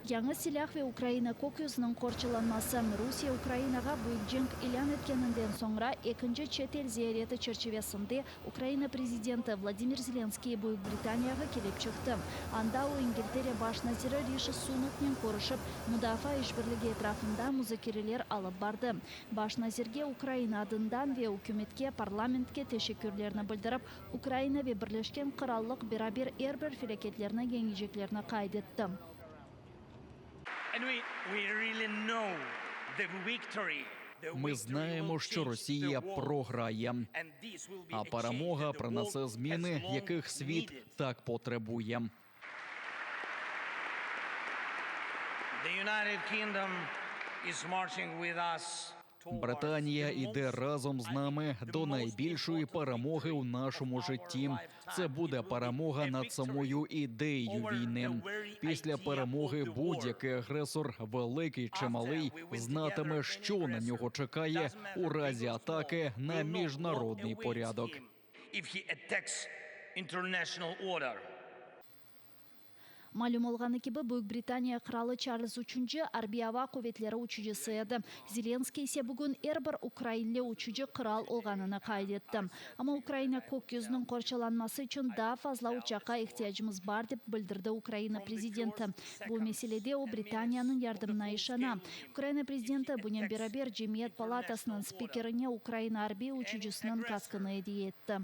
Yañı silâh ve Ukraina kök yüzüniñ qorçalanması, Rusiye Ukrainağa büyük cenk ilân etkeninden soñra ekinci çet el ziyareti çerçivesinde Ukraina prezidenti Vladimir Zelenskiy Büyük Britaniyağa kelip çıqtı. Anda o İngiltere baş naziri Rişi Sunaknen körüşip, mudafaa işbirligi etrafında muzakereler alıp bardı. Baş nazirge Ukraina adından ve ükümetke, parlamentke teşekkürlerini bildirip, Ukraina ve Birleşken Qırallıq beraber er bir felâketlerni yeñeceklerini qayd etti. Ми знаємо, що Росія програє, а перемога принесе зміни, яких світ так потребує. Британія іде разом з нами до найбільшої перемоги у нашому житті. Це буде перемога над самою ідеєю війни. Після перемоги будь-який агресор, великий чи малий, знатиме, що на нього чекає у разі атаки на міжнародний порядок. Malüm olğanı kibi, Büyük Britaniya qıralı Çarlz Üçünci arbiy ava quvetleri uçucısı edi. Zelenskıy ise bugün er bir ukrainli uçucı qıral olğanını qayd etti. Amma Ukraina kök yüzüniñ qorçalanması içün daa fazla uçaqqa ihtiyacımız bar, dep bildirdi Ukraina prezidenti. Bu meselede o Britaniyanıñ yardımına işana. Ukraina prezidenti bunen beraber Cemiyet palatasınıñ spikerine Ukraina arbiy uçucısınıñ kaskını ediye etti.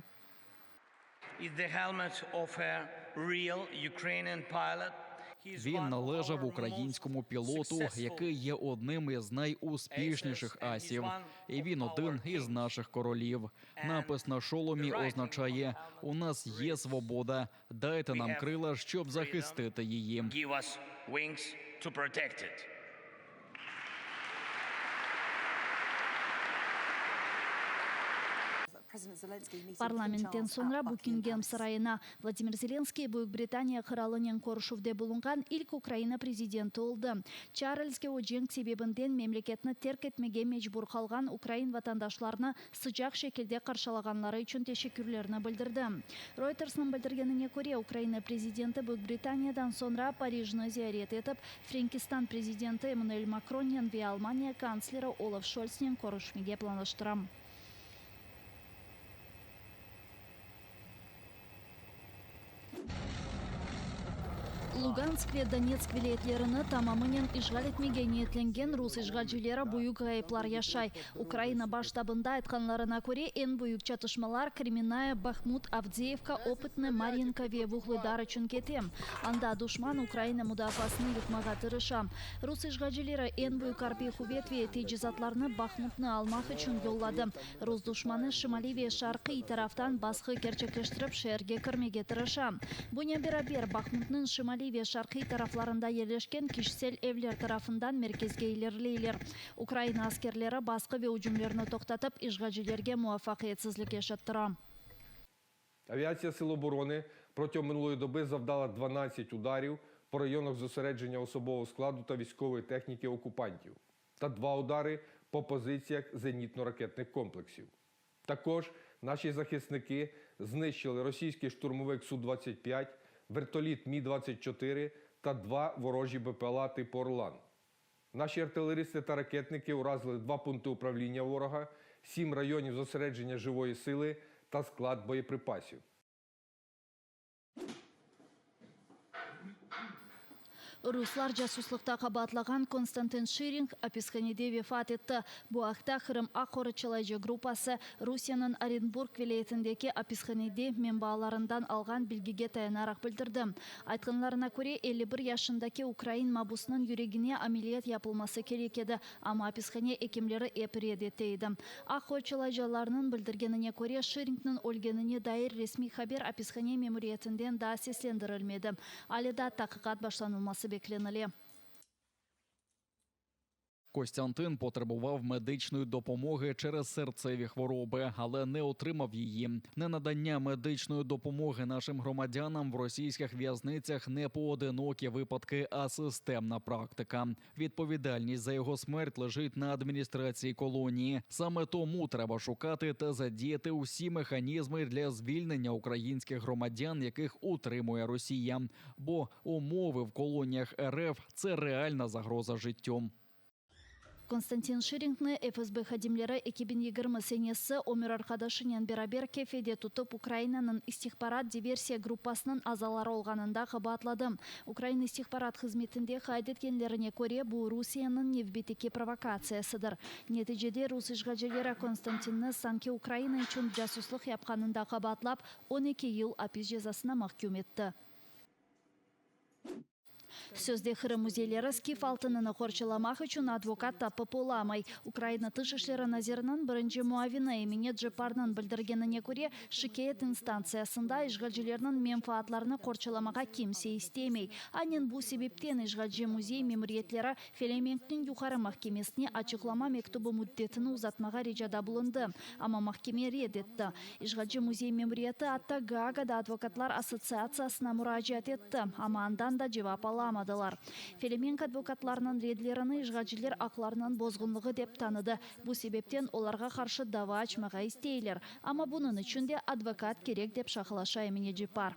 Він належав українському пілоту, який є одним із найуспішніших асів. І він один із наших королів. Напис на шоломі означає: у нас є свобода. Дайте нам крила, щоб захистити її. Parlamentten soñra Bukingem sarayına Vladimir Zelenskiy Büyük Britaniya qıralınen körüşüvde bulunğan ilk Ukraina prezidenti oldı. Çarlzge o cenk sebebinden memleketni terk etmege mecbur qalğan ukrain vatandaşlarını sıcaq şekilde qarşılağanları içün teşekkürlerini bildirdi. Reutersnıñ bildirgenine köre, Ukraina prezidenti Büyük Britaniyadan soñra Parijni ziyaret etip, Frenkistan prezidenti Emmanuel Makronnen ve Almaniya kantsleri Olaf Şoltsnen körüşmege planlaştıra. Lugansk ve Donetsk vilâyetlerini tamamınen işğal etmege niyetlengen rus işğalcileri büyük ğayıplar yaşay. Ukraina Baş ştabında aytqanlarına köre, eñ büyük çatışmalar Kremennaya, Bahmut, Avdeyevka, Opıtnı, Maryinka ve Vuhledar içün kete. Anda duşman Ukraina mudafaasını yıqmağa tırışa. Rus işğalcileri eñ büyük arbiy quvet ve tecizatlarnı Bahmutnı almaq içün yolladı. Rus duşmanı şimaliy ve şarqiy taraftan basqı kerçekleştirip şeerge kirmege tırışa. Bunen beraber, Bahmutnıñ şimaliy ve şarqiy taraflarında yerleşken kişisel evler tarafından merkezge ilerileyler. Ukraina askerleri basqı ve ücümlerni toqtatıp, işğalcilerge muvafaqiyetsizlik yaşattıra. Авіація Сил оборони протягом минулої доби завдала 12 ударів по районах зосередження особового складу та військової техніки окупантів та два удари по позиціях зенітно-ракетних комплексів. Також наші захисники знищили російський штурмовик Су-25, вертоліт Мі-24 та два ворожі БПЛА типу «Орлан». Наші артилеристи та ракетники уразили два пункти управління ворога, сім районів зосередження живої сили та склад боєприпасів. Ruslar casuslıqta qabaatlağan Konstantin Şiring apishanede vefat etti. Bu aqta Qırım aq qorçalayıcı gruppası Rusiyeniñ Orenburg vilâyetindeki apishanede menbaalarından alğan bilgige tayanaraq bildirdi. Aytqanlarına köre, 51 yaşındaki ukrain mabusınıñ yüregine ameliyat yapılması kerek edi, amma apishane ekimleri ep red ete edi. Aq qorçalayıcılarnıñ bildirgenine köre, Şiringniñ ölgenine dair resmiy haber apishane memuriyetinden daa seslendirilmedi. Ale daa taqiqat başlanılması beklenile. Костянтин потребував медичної допомоги через серцеві хвороби, але не отримав її. Ненадання медичної допомоги нашим громадянам в російських в'язницях не поодинокі випадки, а системна практика. Відповідальність за його смерть лежить на адміністрації колонії. Саме тому треба шукати та задіяти усі механізми для звільнення українських громадян, яких утримує Росія. Бо умови в колоніях РФ це реальна загроза життю. Konstantin Şiringni FSB hadimleri 2020 senesi ömür arqadaşınen beraber Kefede tutıp Ukrainanıñ istihbarat-diversiya gruppasınıñ azaları olğanında qabaatladı. Ukraina istihbarat hızmetinde qayd etkenlerine köre, bu Rusiyeniñ nevbetteki provokatsiyasıdır. Neticede rus işğalcileri Konstantinni sanki Ukraina içün casuslıq yapqanında qabaatlap, 12 yıl apis cezasına mahküm etti. Sözde Qırım müzeyleri skif altınını qorçalamaq içün advokat tapıp olamay. Ukraina Tış işleri naziriniñ birinci muavini Emine Cepparnıñ bildirgenine köre, şikâyet instantsiyasında işğalcilerniñ menfaatlarını qorçalamağa kimse istemey. Aynen bu sebepten işğalci müzey memuriyetleri Felemenkniñ Yuqarı mahkemesine açıqlama mektübi müddetini uzatmağa ricada bulundı, amma mahkeme red etti. İşğalci müzey memuriyeti atta Gaagada advokatlar assotsiatsiyasına muracaat etti, amma andan da cevap alamadılar. Felemenk advokatlarınıñ redlerini işğalciler aqlarınıñ bozğunlığı dep tanıdı, bu sebepten olarğa qarşı dava açmağa isteyler, amma bunıñ içün de advokat kerek, dep şaqalaşa Emine Ceppar.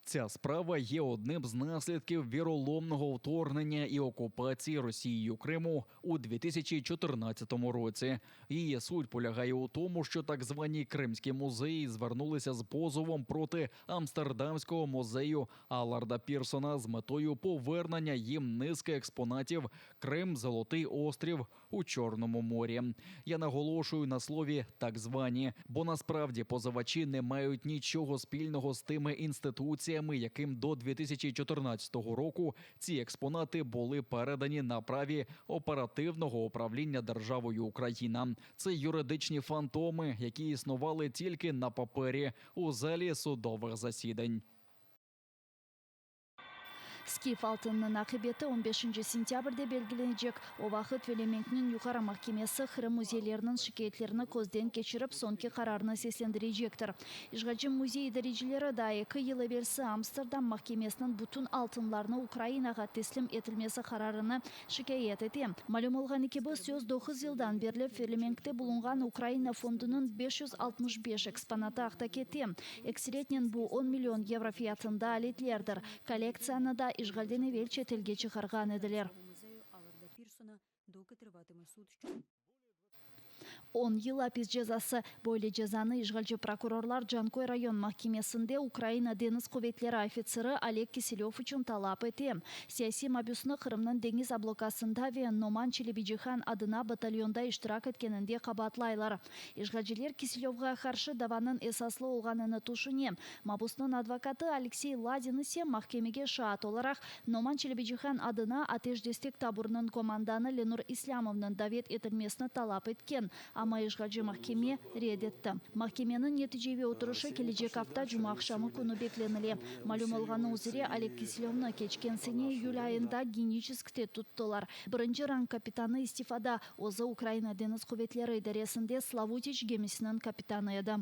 Ця справа є одним з наслідків віроломного вторгнення і окупації Росією Криму у 2014 році. Її суть полягає у тому, що так звані кримські музеї звернулися з позовом проти Амстердамського музею Алларда Пірсона з метою повернення їм низки експонатів Крим, Золотий острів у Чорному морі. Я наголошую на слові так звані, бо насправді позивачі не мають нічого спільного з тими інституціями, яким до 2014 року ці експонати були передані на праві оперативного управління державою Україна. Це юридичні фантоми, які існували тільки на папері у залі судових засідань. Skif altınınıñ aqibeti on beşinci sentâbrde belgilenecek. O vaqıt Felemenkniñ Yuqarı mahkemesi Qırım müzeyleriniñ şikâyetlerini közden keçirip, soñki qararını seslendirecektir. İşğalci müzey idarecileri daa 2 yıl evelsi Amsterdam mahkemesiniñ bütün altınlarnı Ukrainağa teslim etilmesi qararını şikâyet ete. Malüm olğanı kibi, söz 9 yıldan berli Felemenkte bulunğan Ukraina fondunıñ 565 eksponatı aqta kete. Ekseriyetnen bu 10 million yevro fiyatında aletlerdir. Kollektsiyanı da işğalden evel çetelge çıqarğan ediler. Музею Алларда Пірсона, доки триватиме суд 10 yıl apis cezası. Böyle cezanı işğalci prokurorlar Canköy rayon mahkemesinde Ukraina deñiz quvetleri ofitseri Oleg Kiselöv içün talap ete. Siyasiy mabüsni Qırımnıñ deñiz blokadasında ve Noman Çelebicihan adına batalyonda iştirak etkeninde qabaatlaylar. İşğalciler Kiselövge qarşı davanıñ esaslı olğanını tüşüne. Mabusnıñ advokatı Aleksey Ladin ise mahkemege şaat olaraq Noman Çelebicihan adına ateş destek taburınıñ komandanı Lenur İslâmovnıñ davet etilmesini talap etken. Amma işğalci mahkeme red etti. Mahkemeniñ neticeviy oturışı kelecek afta cumaaqşamı künü beklenile. Malüm olğanı üzre Oleg Kiselövni keçken sene iyül ayında Geniçeskte tuttılar. Birinci rang kapitanı istifada. Özü Ukraina deñiz quvetleri idaresinde Slavutiç gemisiniñ kapitanı edi.